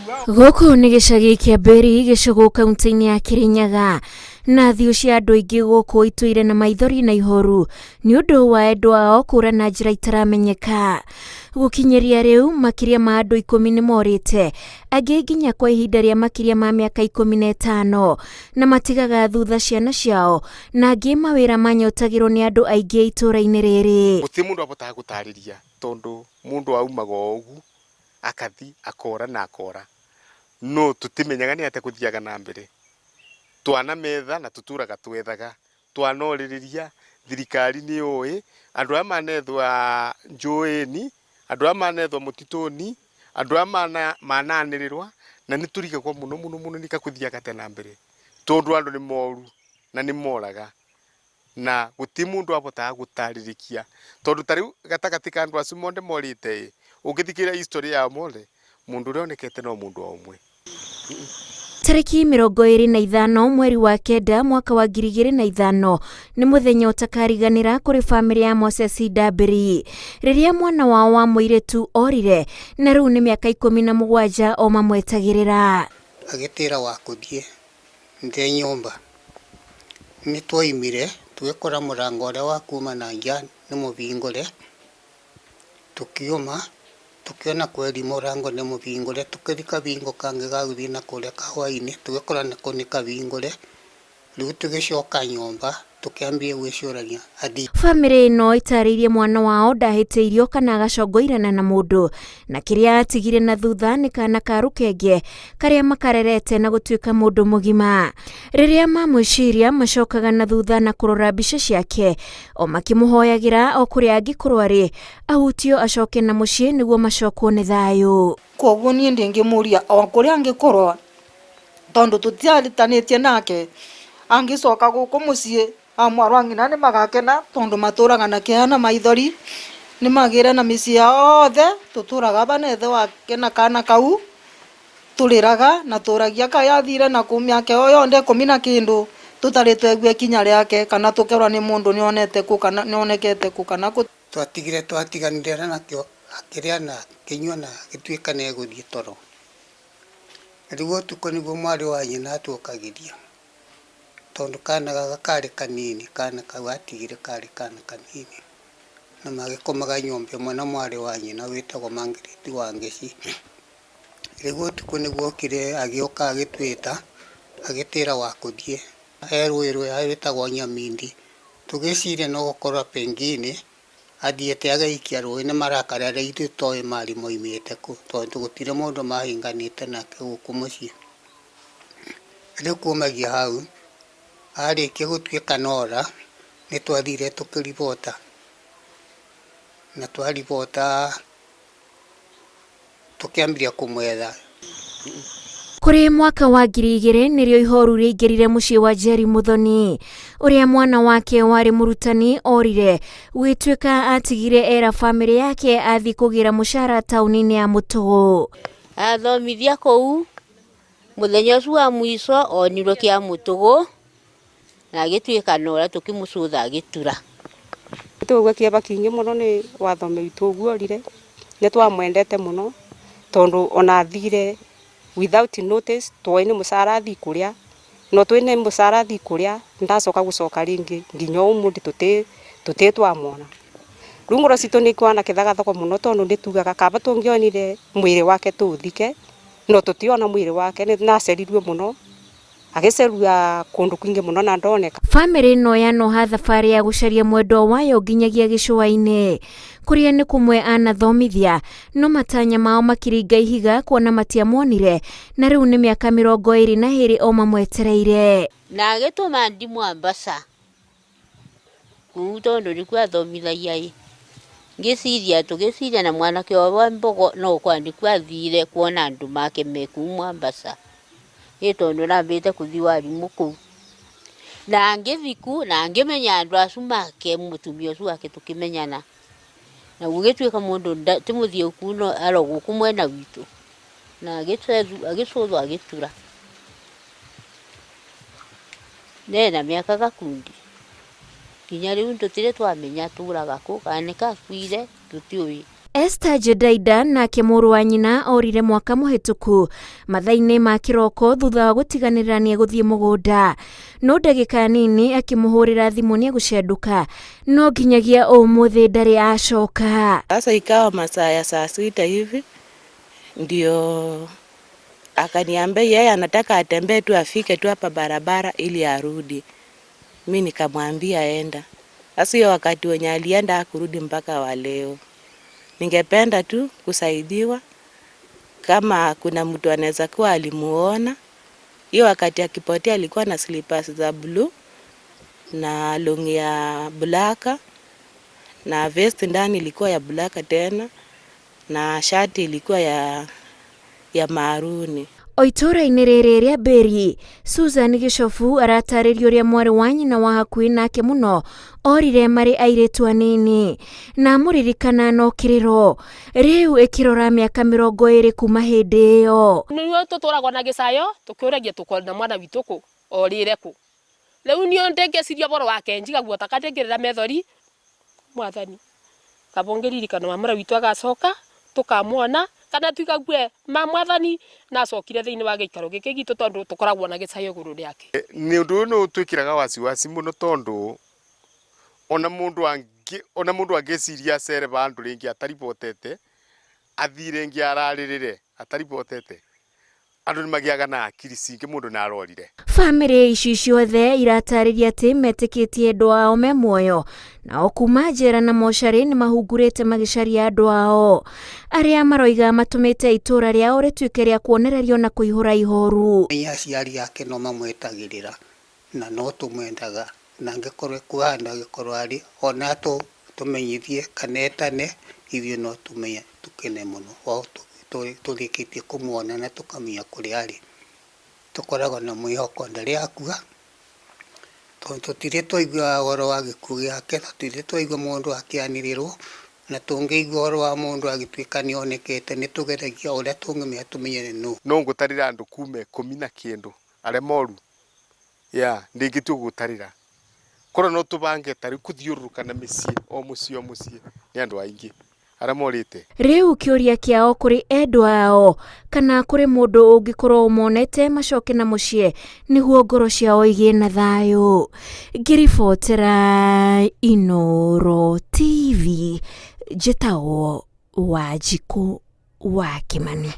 Gũkũ nĩ gĩcagi kĩa Mberi gĩcũgũ kaunti-inĩ ya Kĩrĩnyaga na thiũ cia andũ aingĩ gũkũ itũire na maithori na ihoru nĩ ũndũ wa endwa ao kũra na njĩra itaramenyeka. Gũkinyĩria rĩu makĩria ma andũ 10 nĩ morĩte, angĩ nginya kwa ihinda rĩa makĩria ma mĩaka 15 na matigaga thutha ciana ciao na angĩ mawĩra manyotagĩrwo nĩ andũ aingĩ itũũra-inĩ rĩrĩ. Gũtirĩ mũndũ abotaga gũtarĩria tondũ mũndũ aumaga o ũguo akathi akora na akora no tũtimenyaga nĩ atĩa gũthiaga na mbere. Twanametha na tũtũraga twethaga, twanorĩrĩria thirikari nĩ yũĩ, andũ aya manethwa njũĩ-inĩ, andũ aya manethwa mũtitũ-inĩ, andũ aya mananĩrĩrwa na nĩ tũrigagwo mũno mũno mũno nĩka gũthiaga atĩa na mbere tondũ andũ nĩ moru na nĩ moraga na gũtirĩ mũndũ abotaga gũtarĩrĩkia tondũ ta rĩu gatagatĩ ka andũ acio monthe morĩte ĩ, ũngĩthikĩrĩria history yao mothe mũndũ ũrĩa onekete no mũndũ o ũmwe. Tarĩki 25 mweri wa 9 mwaka wa 2005 nĩ mũthenya ũtakariganĩra kũrĩ bamĩrĩ ya Moses Ndambĩri rĩrĩa mwana wao wa mũirĩtu orire na rĩu nĩ mĩaka 17 o mamwetagĩrĩra. Agĩtĩra wa kũthiĩ nthĩ nyũmba. Nĩ twoimire tũgĩkora mũrango ũrĩa wa kuma na nja nĩ mũhingũre, tũkiuma tũkĩona kweri mũrango nĩ mũhingũre, tũkĩthi kahingo kangĩ ga gũthiĩ na kũrĩa kahũa-inĩ tũgĩkora nako nĩ kahingũre, rĩu tũgĩcoka nyũmba tũkĩambia gwĩcũrania athi. Bamĩrĩ ĩno ĩtarĩirie mwana wao ndahĩtĩirio kana agacongoirana na mũndũ na kĩrĩa atigire na thutha nĩ kana ka rũkenge karĩa makarerete na gũtuĩka mũndũ mũgima. Rĩrĩa mamwĩciria macokaga na thutha na kũrora mbica ciake o makĩmũhoyagĩra o kũrĩa angĩkorwo arĩ ahutio acoke na mũciĩ nĩguo macokwo nĩ thayũ. Koguo niĩ ndingĩmũria o kũrĩa angĩkorwo tondũ tũtiaritanĩtie nake angĩcoka gũkũ mũciĩ amwarwa ng'ina nĩ magakena tondũ matũraga na kĩeha na maithori nĩ magĩre na mĩciĩ yao othe tũtũraga aba na ithe wake na kana kau tũrĩraga na tũragia kaĩ athire na kũ mĩaka ĩyo yonthe 10 na kĩndũ tũtarĩ twegue ikinya rĩake kana tũkerwo nĩ mũndũ nĩonete kũ kana nĩonekete kũ kana kũ. Twatigire twatiganire nakĩo akĩrĩa na akĩnyua na agĩtuĩka nĩ egũthiĩ toro. Rĩu ũtukũ nĩguo mwarĩ wa nyina atuokagĩria tondũ kana gaka karĩ kanini, kana kau atigire karĩ kana kanini na magĩkomaga nyũmba ĩmwe na mwarĩ wa nyina wĩtagwo Margaret Wangeci. Rĩu ũtukũ nĩguo okire agĩũka agĩtwĩta agĩtĩra wa kũthiĩ he rũĩ rwĩtagwo Nyamindi. Tũgĩciria no gũkorwo pengine athiĩte agaikia rũĩ nĩ marakara arĩa ithuĩ tũtoĩ marĩ moimĩte kũ tondũ gũtirĩ mũndũ mahinganĩte nake gũkũ mũciĩ. Rĩu kumagia hau arĩkia gũtuĩka nora nĩ twathire tũkĩribota na twaribota tũkĩambia kũmwetha. Kũrĩ mwaka wa 2000 nĩrĩo ihoru rĩaingĩrire mũciĩ wa Jerry Muthoni ũrĩa mwana wake warĩ mũrutani orire gũgĩtuĩka atigire era bamĩrĩ yake athiĩ kũgĩra mũcara taũni-inĩ ya Mũtũgũ. Athomithia kũu mũthenya ũcio wa mũico onirwo kĩa Mũtũgũ na agĩtuĩka nora tũkĩmũcũtha agĩtura. Tũgua kĩeva kĩingĩ mũno nĩ wathomi witũ ũguo orire nĩ twamwendete mũno tondũ ona athire without notice twoĩ nĩ mũcara athiĩ kũrĩa no twĩ nĩ mũcara athiĩ kũrĩa ndacoka gũcoka rĩngĩ nginya ũmũthĩ tũtĩ twamwona. Rĩu ngoro citũ nĩ ikwana kĩthagathago mũno tondũ nĩ tugaga kaba tũngĩonire mwĩrĩ wake tũũthike no tũtiona mwĩrĩ wake nĩ nacerirwe mũno agĩcerua kũndũ kwingĩ mũno na ndoneka. Bamĩrĩ ĩno yanoha thabarĩ ya gũcaria mwendwa wayo nginyagia gĩcũa-inĩ kũrĩa nĩ kũmwe anathomithia no matanya mao makĩringa ihiga kuona matiamuonire na rĩu nĩ mĩaka 22 o mamwetereire. Na agĩtũma ndi Mombasa kũu tondũ nĩkuo athomithagia ĩ ngĩciria tũgĩciria na mwanake wa Mbogo no gũkorwo nĩkuo athire kuona andũ make me kũu Mombasa ĩ tondũ nambĩte kũthiĩ warimũ kũu na ngĩthiĩ ku na ngĩmenya andũ acio make mũtumia ũcio wake tũkĩmenyana na gũgĩtuĩka mũndũ ti mũthiĩ kuu no aro gũkũ mwena witũ na agĩcũthwo agĩtura nena mĩaka gakundi nginya rĩu tũtirĩ twamenya atũraga kũ kana nĩ kakuire tũtiũĩ. Esther Jedaida nake mũrũ wa nyina orire mwaka mũhĩtũku mathaa-inĩ ma kĩroko thutha wa gũtiganĩrĩra nĩegũthiĩ mũgũnda, no ndagĩka nini akĩmũhũrĩra thimũ nĩegũcenduka, no nginyagia ũmũthĩ ndarĩ acoka. Sasa ikawa masaa ya saa 6 hivi ndio akaniambia yeye anataka atembee tu afike tu hapa barabara ili arudi. Mi nikamwambia enda. Sasa hiyo wakati wenye alienda hakurudi mpaka wa leo. Ningependa tu kusaidiwa kama kuna mtu anaweza kuwa alimuona. Hiyo wakati akipotea alikuwa na slippers za blue na longi ya black na vest ndani ilikuwa ya black tena na shati ilikuwa ya maruni. O itũũra-inĩ rĩrĩ rĩa Mbĩri, Susan Gĩcobu aratarĩria ũrĩa mwarĩ wa nyina wa hakuhĩ nake mũno orire marĩ airĩtu anini na amũririkana no kĩrĩro rĩu ĩkĩrora mĩaka 20 kuma hĩndĩ ĩyo. Nĩguo tũtũragwo na gĩcayo tũkĩũragia tũkona mwana witũ kũ orĩre kũ. Rĩu niĩ ndĩngĩciria ũhoro wake njigagua ta kandĩngĩrĩra methori mwathani kaba ũngĩririkana wa mũra witũ agacoka tũkamwona kana tuigague ma mwathani nacokire thĩinĩ wa gĩikaro gĩkĩ gitũ tondũ tũkoragwo na gĩcayo igũrũ rĩake. Nĩ ũndũ ũyũ nĩ ũtwĩkĩraga wasiwasi mũno tondũ ona mũndũ angĩciria acere vandũ rĩngĩ ataribotete athiĩ rĩngĩ ararĩrĩre ataribotete andũ nĩ magĩaga na akiri cingĩ mũndũ na arorire. Bamĩrĩ ici ciothe iratarĩria atĩ metĩkĩtie andũ ao me muoyo nao kuma njera na mocarĩ nĩ mahungurĩte magĩcaria andũ ao arĩa maroiga matũmĩte itũũra rĩao rĩtuĩke rĩa kuonererio na kũihũra ihoru. Nĩ aciari ake no mamwetagĩrĩra na no tũmwendaga na angĩkorwo kũhanda angĩkorwo arĩ ona tũmenyithie kana etane ithuĩ no tũmenye tũkene mũno o tũrĩkĩtie kũmuona na tũkamenya kũrĩa arĩ. Tũkoragwo na mwĩhoko ndarĩ akua tondũ tũtirĩ twaigua ũhoro wa gĩkuũ gĩake, tũtirĩ twaigua mũndũ akĩanĩrĩrwo na tũngĩigua ũhoro wa mũndũ agĩtuĩka nĩonekete nĩtũgeragia ũrĩa tũngĩmenya tũmenye nĩ nũ. No ngũtarĩra andũ kuma 10 na kĩndũ arĩa moru ya ndĩngĩtua gũtarĩra korwo no tũbange tarĩu kũthiũrũrũka na mĩciĩ o mũciĩ o mũciĩ nĩ andũ aingĩ arĩa morĩte. Rĩu kĩũria kĩao kũrĩ endwa ao kana kũrĩ mũndũ ũngĩkorwo ũmonete macoke na mũciĩ nĩguo ngoro ciao igĩe na thayũ. Ngĩribotera Inooro TV njĩtagwo Wanjikũ wa Kĩmani.